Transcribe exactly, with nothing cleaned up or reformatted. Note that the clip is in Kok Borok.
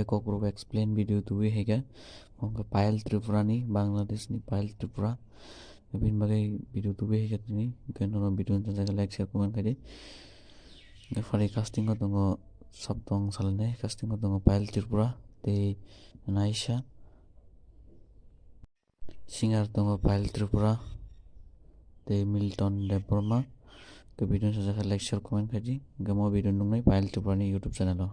Kokborok explain video tubui hai khe, hwnkhe Payal Tripura ni, Bangladesh ni Payal Tripura. Bini bagwi video tubui hai khe tini, hwnkhe nono video no sajak like share comment khai di. Hwnkhe phari casting o tongo, sab tong salai nai, casting o tongo Payal Tripura tei Naisha. Singer tongo Payal Tripura tei Milton Debbarma. Hwnkhe video no sajak like share comment khai di. Hwnkhe mo video nuknai Payal Tripura ni YouTube channel o.